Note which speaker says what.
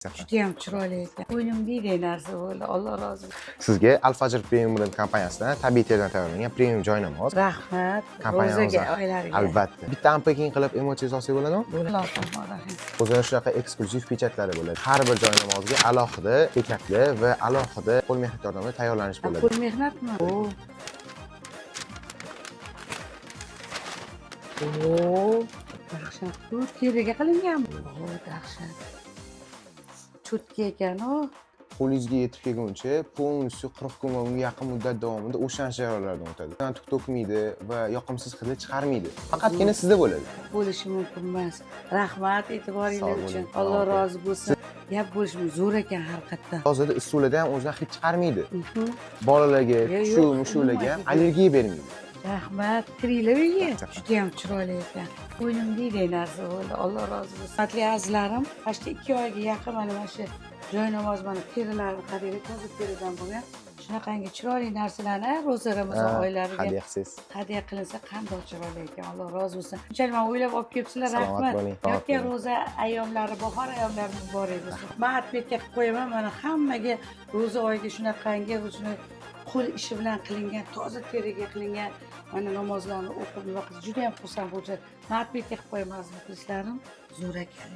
Speaker 1: Judayam chiroyli ekan. Ko'nglimdagidek narsa bo'ldi. Alloh rozi bo'lsin.
Speaker 2: Sizga Al-Fajr Premium Brand kompaniyasidan tabiiy teridan tayyorlangan premium joynamoz.
Speaker 1: Rahmat.
Speaker 2: Kompaniyamiz
Speaker 1: Ro'zaga oylariga.
Speaker 2: Albatta. Bitta unpacking qilib emotsiya olsak bo'ladimi?
Speaker 1: Alloh rahim.
Speaker 2: O'zini shunaqa eksklyuziv pechatlari bo'ladi. Har bir joynamozga alohida pechatli va alohida qo'l mehnati yordamida tayyorlanish bo'ladi.
Speaker 1: Qo'l mehnatmi? O. O, dahshat. Bu teriga qilingan. O, dahshat. Cho'tka ekan u.
Speaker 2: Qo'lingizga yetib kelguncha полностью 40 kun va unga yaqin muddat davomida o'shanish jarayonlaridan o'tadi. Tuk to'kmaydi va yoqimsiz hidlar chiqarmaydi. Faqatgina sizda bo'ladi.
Speaker 1: Bo'lishi mumkin emas. Rahmat e'tiboringlar
Speaker 2: Sog'
Speaker 1: uchun.
Speaker 2: bo'ling.
Speaker 1: Alloh rozi bo'lsin. Gap bo'lishi mumkin. Zo'r ekan haqiqatdan.
Speaker 2: Hozirda issiqlarda ham o'zidan hid chiqarmaydi. Bolalarga,
Speaker 1: Yo'q,
Speaker 2: shu
Speaker 1: yo'q,
Speaker 2: mushularga ham
Speaker 1: umuman
Speaker 2: allergiya bermaydi.
Speaker 1: Rahmat. Kiringlar uyga.
Speaker 2: Rahmat.
Speaker 1: Judayam chiroyli ekan. Ko'nglimdagidek narsa bo'ldi. Alloh rozi bo'lsin. Hurmatli azizlarim, mana shu 2 oyga yaqin mana shu joy namoz, mana terilarni qaranglar, toza teridan bo'lgan shunaqangi chiroyli narsalarni ro'za, Ramazon oylariga
Speaker 2: Hadya qilsangiz.
Speaker 1: Hadya qilinsa qandoq chiroyli ekan. Alloh rozi bo'lsin. Shunchalik man o'ylab olib kelibsizlar,
Speaker 2: Salomat
Speaker 1: rahmat.
Speaker 2: bo'ling.
Speaker 1: Yotgan ro'za ayyomlari, bahor ayyomlari muborak bo'lsin. Man отметка qilib qo'yaman. Mana hammaga ro'za oyiga shunaqangi shuni qo'l ishi bilan qilingan, toza teriga qilingan mana namozlarni o'qib, nima qilib, juda ham xursand bo'lishadi. Man отметка qilib qo'yaman, aziz muxlislarim. Zo'r ekan.